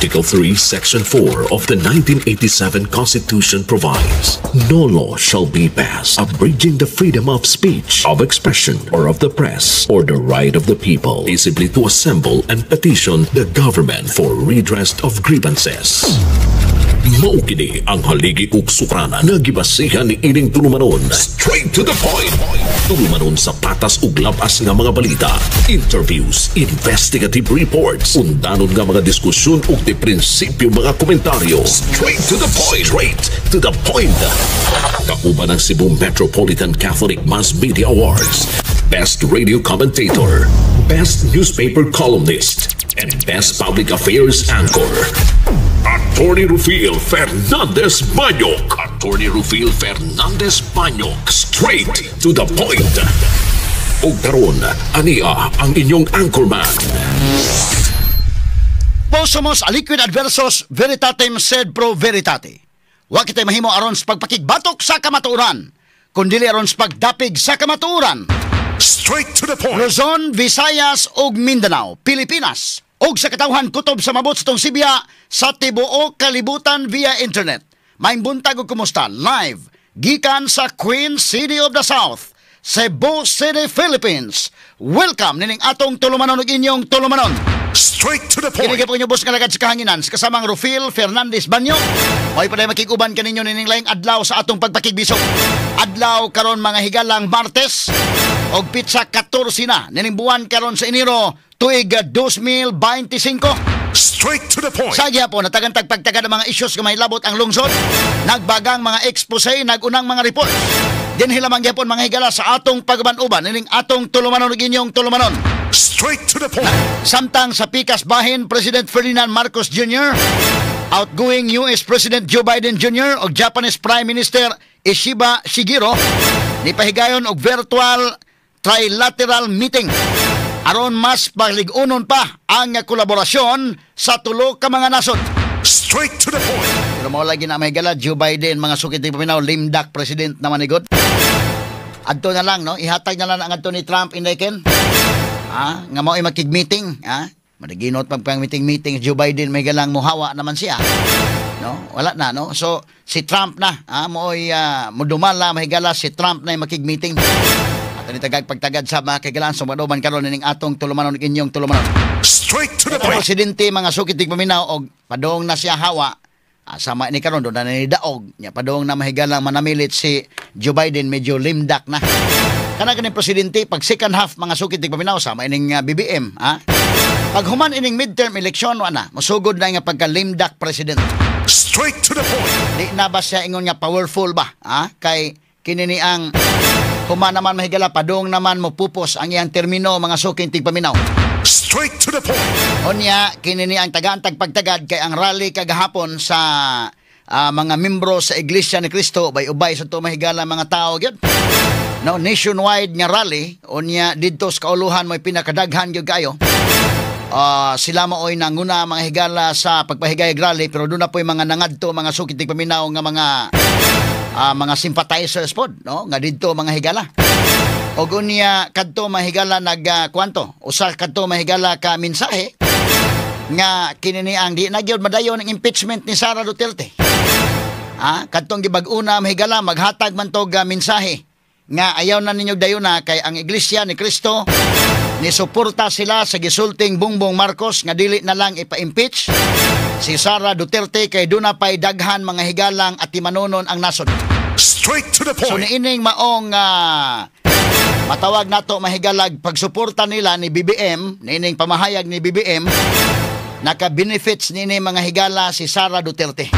Article 3, Section 4 of the 1987 Constitution provides, "No law shall be passed abridging the freedom of speech, of expression, or of the press, or the right of the people peaceably to assemble and petition the government for redress of grievances." Mao kini ang haligi ug sukranan nga gibasihan ni ining tulumanon. Straight to the point. Tulumanon sa patas ug labas nga mga balita, interviews, investigative reports, undanon nga mga diskusyon ug di prinsipyo mga komentaryo. Straight to the point. Straight to the point. Kauban ang Cebu Metropolitan Catholic Mass Media Awards, Best Radio Commentator, Best Newspaper Columnist, and Best Public Affairs Anchor. Attorney Rufil Fernandez Banyok. Attorney Rufil Fernandez Banyok. Straight to the point. Ug karon, ania ang inyong anchorman. Possumus aliquid adversus veritatem sed pro veritate. Wa kitay mahimo aron sa pagpakigbatok sa kamatuoran, kundili aron sa pagdapig sa kamatuoran. Straight to the point. Luzon, Visayas ug Mindanao, Pilipinas ug sa katawhan kutob sa mabot sa tong Sibya sa tibuok kalibutan via internet. Maayong buntag ug kumusta, live gikan sa Queen City of the South, Cebu City, Philippines. Welcome nining atong tulumanon ug inyong tulumanon. Straight to the Kini point. Po inyo boss nga lagad sa kahanginan sa kasamang Rufil Fernandez Banyo. May paday makiguban kaninyo nining laing adlaw sa atong pagpakigbisog. Adlaw karon, mga higalang, Martes og pitsa 14 na nining buwan karon sa Enero tuig 2025. Straight to the point. Sa gihapon, natagantag pagtagad ang mga issues nga mahilabot ang lungsod, nagbagang mga expose, nagunang mga report. Dinhi lamang gihapon, mga higala, sa atong pagban-uban nining atong tulumanon ug inyong tulumanon. Straight to the point. Samtang sa pikas bahin, President Ferdinand Marcos Jr., outgoing US President Joe Biden Jr. ug Japanese Prime Minister Ishiba Shigeru nipahigayon og virtual trilateral meeting aron mas palig-unon pa ang kolaborasyon sa tulo ka mga nasod. Straight to the point. Pero mao lagi na, may gala, Joe Biden, mga suki tigpaminaw, lame duck president naman ni God. Adto na lang, no? Ihatag na lang ang adto ni Trump ineken. Ah, nga mao ay makig-meeting, ha? Managinot pag pang meeting-meeting Joe Biden, may galang muhawa naman siya. No? Wala na, no? So si Trump na, ha, mo'y mudumala, mahigala si Trump na makig-meeting. At ni tagag pagtagad sa mga kagalan sumaduman karon nining atong tulumanon ug inyong tulumanon. Straight to the Ang point. presidente, mga suki tigpaminaw, og padong na siya hawa. Ah, sama ni karon doon na ni daog nya, padong na mahigalang manamilit si Joe Biden, medyo lame duck na kana kaning presidente pag second half, mga suki tigpaminaw, sama ining BBM, ha, pag human ining midterm election, wa na musugod na nga pagka lame duck president. Straight to the point. Di na ba siya ingon nga powerful ba, ha, kay kini ni ang human naman, mahigala, padong naman mo pupos ang iyang termino, mga suking tigpaminaw. Straight to the point. Unya, kini ni ang tagantag pagtagad kay ang rally kagahapon sa mga membro sa Iglesia ni Cristo, ubay-ubay sa to, mahigala, mga tao gyud. No, nationwide nga rally, unya didto sa kauluhan mo'y pinakadaghan gyud kayo. Sila maoy nanguna, mga higala, sa pagpahigay rally, pero doon na po'y mga nangadto, mga suki tigpaminaw, nga mga sympathizers pod, no, nga didto, mga higala. Og unya kadto, mahigala, nag kwanto usa kadto, mahigala, ka mensahe nga kini ni ang di na gyud madayon ang impeachment ni Sara Duterte. Ah, kadtong gibag-una, mahigala, maghatag man tog mensahe nga ayaw na ninyo dayon na kay ang Iglesia ni Cristo ni suporta sila sa gisulting Bongbong Marcos nga dili na lang ipa-impeach si Sara Duterte kay doon na pa'y daghan, mga higalang, atimanunon ang nasod. Straight to the So point. niining maong matawag nato, mahigalag, pagsuporta nila ni BBM, niining pamahayag ni BBM, naka-benefits nini, mga higala, si Sara Duterte.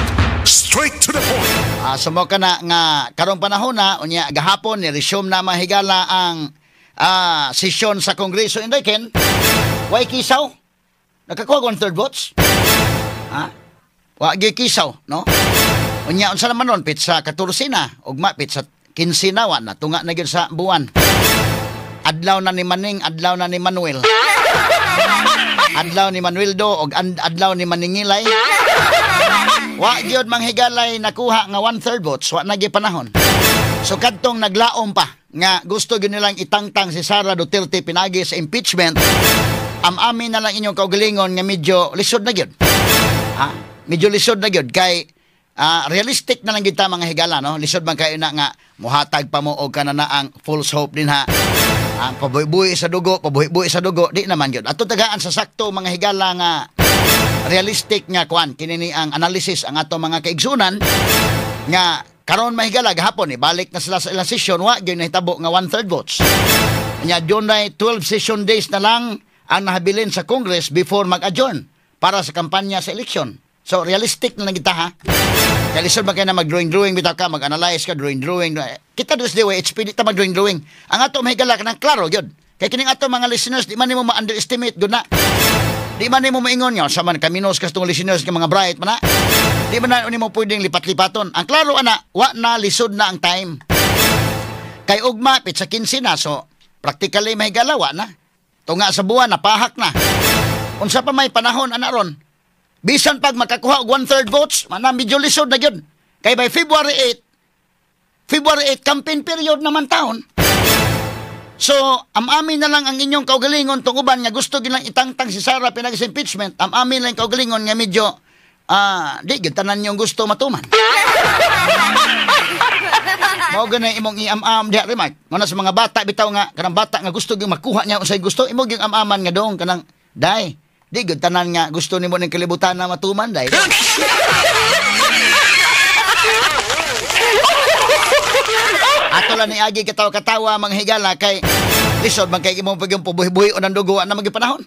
Straight to the point. Sumo ka na nga karong panahon na, unya gahapon ni resume na, mga higala, ang sesyon sa Kongreso inday ken way kisaw. Nakakuha one third votes. Ha? Wa gyud kisaw, no? Unya unsa naman ron, pitsa 14 na, ugma pitsa 15 na, wa na tunga na gyud sa buwan. Adlaw na ni Maning, adlaw na ni Manuel. Adlaw ni Manueldo og adlaw ni Maningilay. Wa gyud, manghigalay, nakuha nga one third votes, wa na gyud panahon. So kadtong naglaom pa nga gusto gyud nilang itangtang si Sara Duterte pinagi sa impeachment, am-amin na lang inyong kaugalingon nga medyo lisod na gyud. Ha? Medyo lisod na gyud kay realistic na lang gyud ta, mga higala, no? Lisod man kayo na nga muhatag pa mo og kanana ang false hope din ha. Ang pabuhi-buhi sa dugo, pabuhi-buhi sa dugo, di naman gyud. Ato tagaan sa sakto, mga higala, nga realistic nga kuan kini ni ang analysis ang ato mga kaigsunan nga karon, mahigala, gahapon balik na sila sa ilang session, wa gyud nahitabo nga one-third votes. Nya dunay 12 session days na lang ang nahabilin sa Congress before mag-adjourn para sa kampanya sa election. So realistic na lang kita, ha. Kaya lisod ba kayo na mag-drawing-drawing bitaw ka, mag-analyze ka, drawing-drawing. Kita dos DYHP, di ta mag-drawing-drawing. Ang ato, mahigala, kanang klaro gyud. Kay kining ato mga listeners, di man nimo ma-underestimate gyud na. Di man nimo maingon nga sa man kaminos ka sa listeners nga mga bright man na. Di man na nimo pwedeng lipat-lipaton. Ang klaro ana, wa na, lisod na ang time. Kay ugma, pitsa 15 na, so practically, mahigala, wa na. Tunga sa buwan, napahak na. Unsa pa may panahon ana ron? Bisan pag makakuha og one-third votes, mana medyo lisod na gyud. Kay by February 8, February 8 campaign period naman taon. So, amamin na lang ang inyong kaugalingon tong uban nga gusto gilang itangtang si Sara pinag sa impeachment. Amamin lang kaugalingon nga medyo di gyud tanan yung gusto matuman. Mao ganay imong iam-am diha, remark. Mao na sa mga bata bitaw nga kanang bata nga gusto gyud makuha niya unsay gusto, imo gyud am-aman nga dong kanang day. Di gyud tanan nga gusto nimo ning kalibutan na matuman, day. Ato lang ni agi katawa-katawa, mga higala, kay lisod man kay imong pagyong pubuhi-buhi o ng dugo na mga panahon.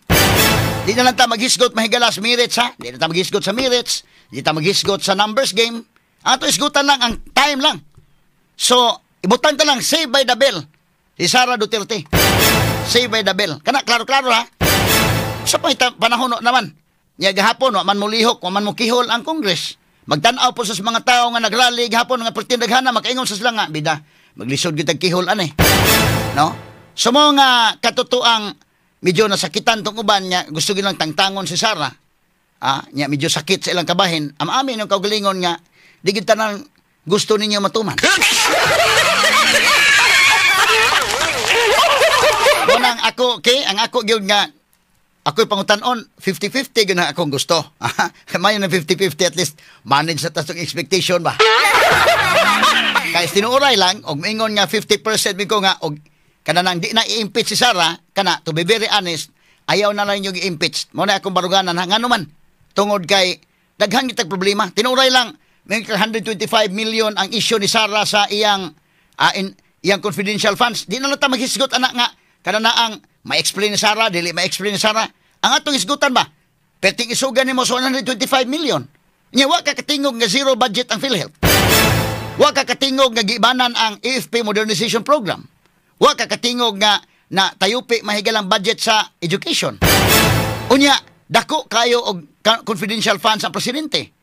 Di na lang ta maghisgot, mahigala, sa merits, ha. Di na ta maghisgot sa merits. Di ta maghisgot sa numbers game. Ato isgutan lang ang time lang. So, ibutang ta lang save by the bell. Si Sara Duterte. Save by the bell. Kana klaro-klaro, ha. Sa panahon no naman. Nya gahapon wa man mo lihok, wa man mo kihol ang Congress. Magtan-aw po sa mga tao nga nagrally gahapon nga pertindaghana, makaingon sa sila nga bida maglisod gyud kihol ani. No? So mo nga katotoang medyo nasakitan tong uban nga gusto gilang tangtangon si Sara. Nya medyo sakit sa ilang kabahin. Am-amin ang kaugalingon nga di gid tanan gusto ninyo matuman. Munang ako, okay, ang ako gyud nga ako'y pangutan-on, 50-50 gyud na akong gusto. Mayo na 50-50, at least manage sa tasong expectation ba. Kay tinuoray lang og moingon nga 50% mi ko nga og kana nang di na i-impeach si Sara, kana to be very honest, ayaw na lang yung i-impeach. Mo na akong baruganan ha, ngano man tungod kay daghan kitag problema. Tinuoray lang may 125 million ang issue ni Sara sa iyang iyang confidential funds. Di na lang ta maghisgot anak nga kana na ang ma-explain ni Sara, dili ma-explain ni Sara. Ang atong hisgutan ba? Perting isugan nimo sa 125 million. Nya wa ka katingog nga zero budget ang PhilHealth. Wa ka katingog nga giibanan ang AFP Modernization Program. Wa ka katingog nga na tayupi mahigalang budget sa education. Unya, dako kayo og confidential funds ang presidente.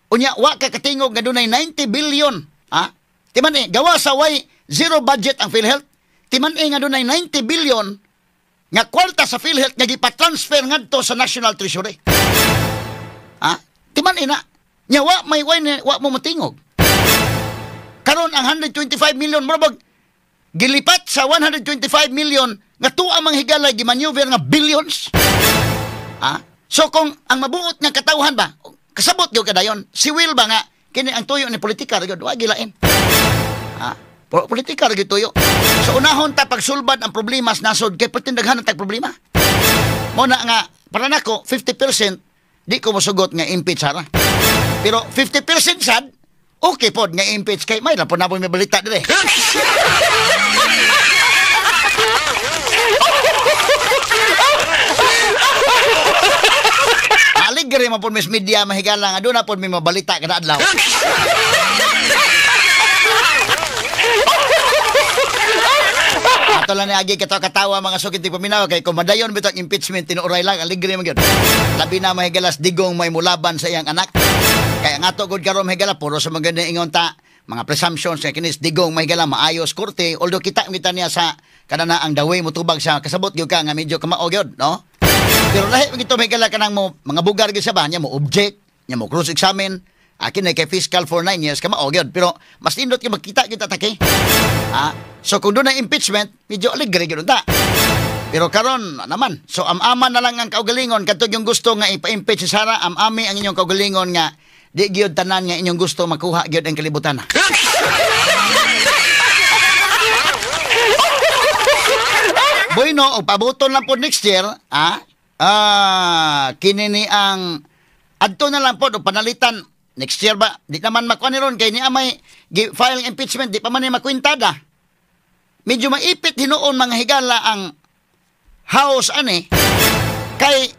Unya, wa ka katingog nga dunay 90 billion. Ha? Timan gawa sa way zero budget ang PhilHealth. Timan nga dunay 90 billion nga kwarta sa PhilHealth nga gipa-transfer ngadto sa National Treasury. Ha? Timan na. Nya wa may way wa mo motingog. Karon ang 125 million murag gilipat sa 125 million nga tuwa mang higala gimaneuver nga billions. Ha? So kung ang mabuot nga katawhan ba, kasabot gyud kadayon. Si Will ba nga kini ang tuyo ni politika ra gyud, wa gilain. Ha? Politika ra gyud tuyo. So unahon ta pagsulbad ang problema sa nasod kay pertindaghan tag problema. Mo na nga para nako 50% di ko mosugot nga impeach Sara. Pero 50% sad okay pod nga impeach kay may ra pod na may balita dire. Aligre man pod mis media, mahigala, nga doon na pod may mabalita kada adlaw. Ato lang ni agi katawa-katawa, mga sukit paminaw, kay kung madayon bitong impeachment, tinuoray lang aligre man gyud. Labi na mahigalas digong may mulaban sa iyang anak. Kaya nga to gud karon, mahigala, puro sa mga ingon ta mga presumptions nga kinis digong mahigala maayos korte, although kita kita niya sa kanana ang daway motubag sa kasabot gyud ka nga medyo kamao gyud, no? Pero lahi man gito, mahigala, kanang mo mga bugar gyud sa ba niya mo object, niya mo cross examine. Akin na kay fiscal for 9 years kamao gyud, pero mas nindot kay magkita kita ta kay. Ha? So kung doon na impeachment, medyo aligre gyud ta. Pero karon naman, so am-aman na lang ang kaugalingon kadto yung gusto nga ipa-impeach si Sara, am-ami ang inyong kaugalingon nga di gyud tanan nga inyong gusto makuha gyud ang kalibutan. Bueno, og pabuton lang po next year, kini ni ang adto na lang po og panalitan next year ba? Di naman makuha ni ron kay niya may file impeachment, di pa man ni makwintada. Medyo maipit hinuon mga higala ang House ani kay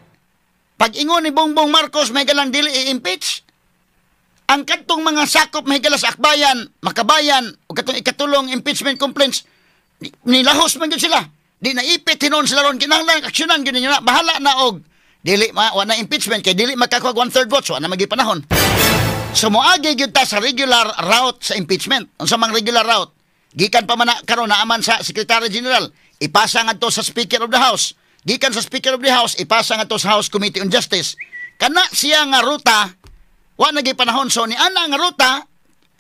pag-ingon ni Bongbong Marcos may galang dili i-impeach ang kadtong mga sakop may gala sa Akbayan, Makabayan o katong ikatulong impeachment complaints, nilahos man gyud sila. Di naipit hinuon sila ron, kinahanglan aksyonan gyud ninyo na, bahala na og dili ma wa na impeachment kay dili makakuha 1/3 votes, wa na magi panahon. So moagi gyud ta sa regular route sa impeachment. Unsa mang regular route? Gikan pa man na karon naaman sa Secretary General, ipasa ngadto sa Speaker of the House. Gikan sa Speaker of the House, ipasa ngadto sa House Committee on Justice. Kana siya nga ruta, wa na gyud panahon. So ni ana nga ruta,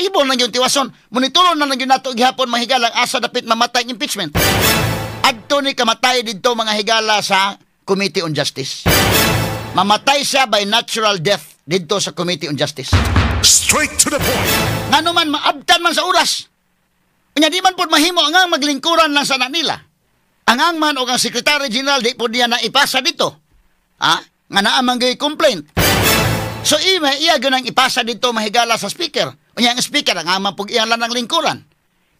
ibon lang yung tiwason. Monitoron na lang yun nato gihapon mga higala asa dapit mamatay ang impeachment. Adto ni kamatay didto mga higala sa Committee on Justice. Mamatay siya by natural death didto sa Committee on Justice. Straight to the point. Ngano man maabtan man sa oras. Unya di man pud mahimo ang maglingkuran lang sa nila. Ang ang man o ang Secretary General di pud niya na ipasa dito. Ha? Nga naa man gyud complaint. So ima iya gyud ang ipasa dito mahigala sa speaker. Unya ang speaker ang ama pug iya lang ang lingkuran.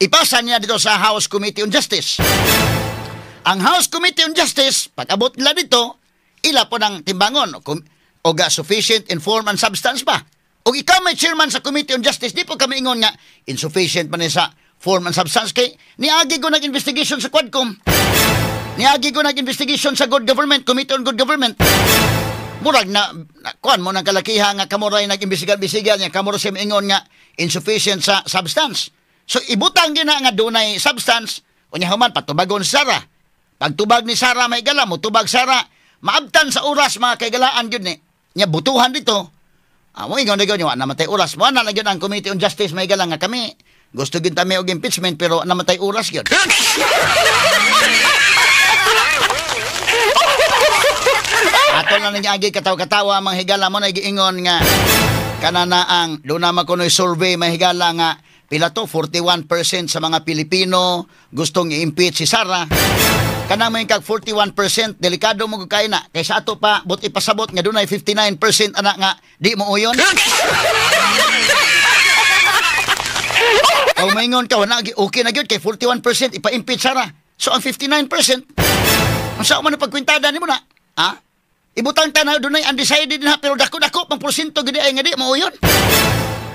Ipasa niya dito sa House Committee on Justice. Ang House Committee on Justice, pag-abot nila dito, ila po ng timbangon o ga sufficient in form and substance pa. O ikaw may chairman sa Committee on Justice, di po kami ingon nga insufficient pa ni sa form and substance kay niagi ko nag-investigation sa Quadcom. Niagi ko nag-investigation sa Good Government, Committee on Good Government. Murag na kuan mo nang kalakiha nga kamuray nag-imbestiga-imbestiga niya, kamura siya maingon nga insufficient sa substance. So ibutang gina nga dunay substance, unya human patubagon si Sara. Pagtubag ni Sara may gala, mutubag Sara, maabtan sa oras mga kaigalaan gyud ni. Nya butuhan dito. Mo ingon na gyud wa namatay oras. Mo na lang gyud ang Committee on Justice may gala nga kami gusto gyud ta og impeachment pero namatay oras gyud. Ato lang ninyo agi katawa-katawa mga higala mo na giingon nga kanana ang doon na makunoy survey mga higala nga pila to 41% sa mga Pilipino gustong i-impeach si Sara. Kanang may kag 41% delikado mo kay na kaysa ato pa but ipasabot nga dunay 59% ana nga di mo uyon. Kung maingon ka wala okay na gyud kay 41% ipa-impeach Sara. So ang 59% unsa man ang pagkwintada nimo na? Ha? Ibutang ta na dunay undecided na pero dako-dako pang porsyento gid ay nga di mauyon.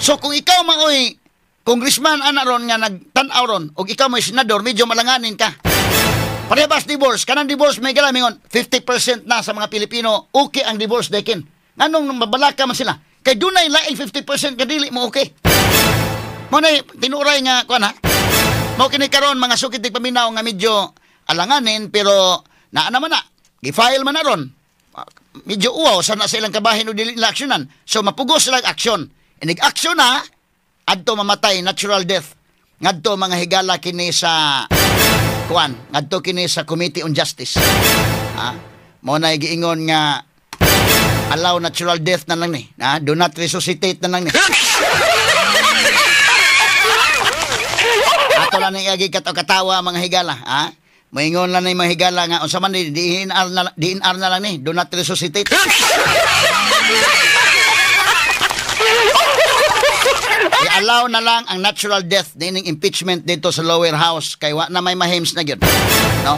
So kung ikaw maoy congressman ana ron nga nagtan-aw ron og ikaw may senador medyo malanganin ka. Parehas divorce, kanang divorce may galamingon 50% na sa mga Pilipino okay ang divorce dekin. Nganong mabalaka man sila? Kay dunay laing 50% nga dili mo okay. Mo nay tinuray nga kuan ha. Mao kini karon mga sukit di paminaw nga medyo alanganin pero naa naman na gi-file man na ron. Medyo uwaw sana sa ilang kabahin o dili nila aksyonan. So mapugos sila aksyon. Inig aksyon na adto mamatay natural death. Ngadto mga higala kini sa kuan, ngadto kini sa Committee on Justice. Ha? Mo na giingon nga allow natural death na lang ni. Ha? Do not resuscitate na lang ni. Ato lang ni agi katawa mga higala, ha? Maingon lang ni mga higala nga unsa man ni DNR na lang ni, do not resuscitate. I-allow na lang ang natural death nining impeachment dito sa lower house kay wa na may mahims na gyud. No?